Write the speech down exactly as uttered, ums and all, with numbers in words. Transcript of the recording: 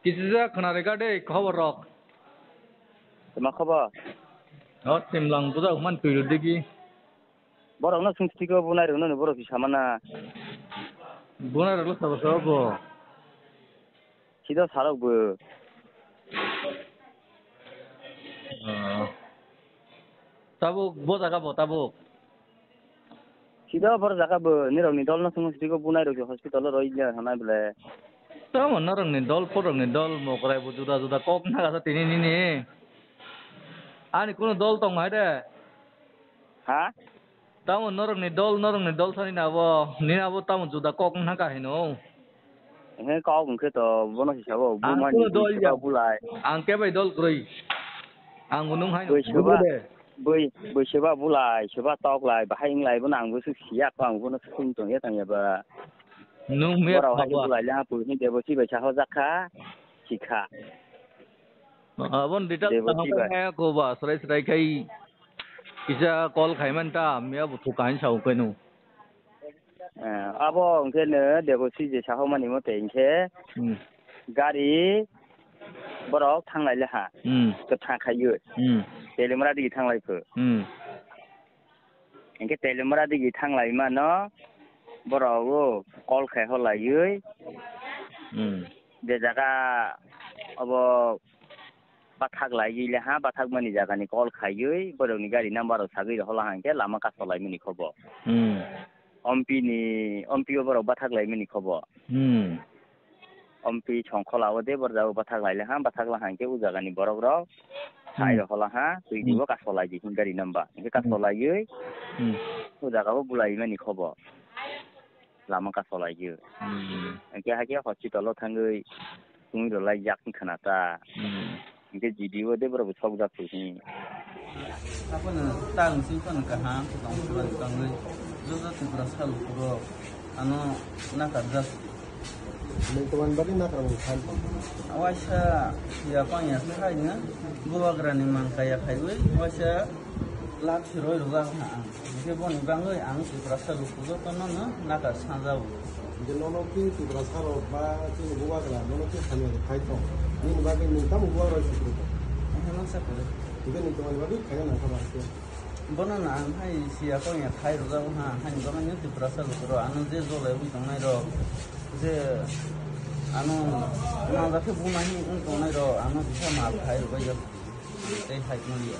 Kichijak khwnarwkha de khobor rok. Tma khobor? O, simlang bujak man twi rw digi. Borokno swngchitiko bunai rwno ni borok si samana. Bunai rwlo sabo sabo bo. Sido sarok bo. O. Tabuk bo jaga bo tabuk. Sida bor jaga bo nirok ni dol no sung sidi ko bunai rok hospital ro ija hanai bole. Tamo norok ni dol porok ni dol mokrai bo juda juda kok naga sa tini nini. Ani kuno dol tong hai de. Ha? Tamo norok ni dol norok ni dol sani na bo ni abo tamo juda kok naka hino. He kok hwnkhe to bono hisabo Ang bumani kuno dol bui seba ya. Bulai. Ang kebai dol kwrwi. Ang unung hai Bui seba, bui, bui seba bulai, seba tok lai, bahai wng lai bono ang bwswk siya kho ang bono swng tong ya tang ya ba. Nung me Borok hai baba. Bulai le ha pui ni debo si bai sa hojak kha. Sikha. Abon detail Debo tang si bai. Ko ba srai srai kai kisa call khai man ta me abu thu kain sa ko no. Eh, abo hwnkhe no debo si je sahomani mote hwnkhe Hmm. Gari borok thanglai le ha. Hmm. Kwthang khaiyo. Hmm. Telimra digi thanglai pho. Hmm. Hwnkhe Telimra digi thanglai mano borok o call khai holaiwi. Hmm. Je jaga obo bathak laiwi le ha, bathak mani jaga ni call khaiwi borok ni gari number rok sagwi rw hola hwnkhe lama kaso lai mani khobo. Hmm. Ompi ni, ompi o borok bathak lai mani khobo. Hmm. Ompi songkhola o de borok jaga bathak lai le ha, bathak la hwnkhe o jaga ni borok rok Hmm. sai rw hola ha, twi Hmm. dibo kaso lai di hwnkhe gari number. Hwnkhe kaso Hmm. Laiwi Hmm. O jaga o bulai mani khobo. Lama kaso lai di. Hmm. Hwnkhe hakhe hospital o thangwi tungwi rw lai jak wng khna ta. Hmm. Hwnkhe G D O de borok bo sok jak twi hwn. Abono tang si phano kaham, tong phano tongwi. Joto Tripura sal phuro ano nakar jak. Nwng tomani bagwi nakar mung khan. Waisa ya pang ya khai na. Bubagra ni mang kaya khaiwi. Waisa lak siroi rwjak na ang. Hwnkhe boni bagwi ang Tiprasa rok jotono no naka sanjao. Hwnkhe nono ki Tiprasa rok ba chini bubagra nono ki hamya rok khai tong? Nini bagwi nwng tamo bubagra rok sukru tong? Hwnkhe nwng sa kwrwi. Hwnkhe nwng tomani bagwi khaina nangkha ba hwnkhe? Bono no ang hai siya kong ya khai rwjago ha, haini bagwi no Tiprasa rok ano je jolai wi tongnai rok, je ano nangjakhe buma hi wng tongnai rok, ano kisa mal khai rwbaijak tei hai manya.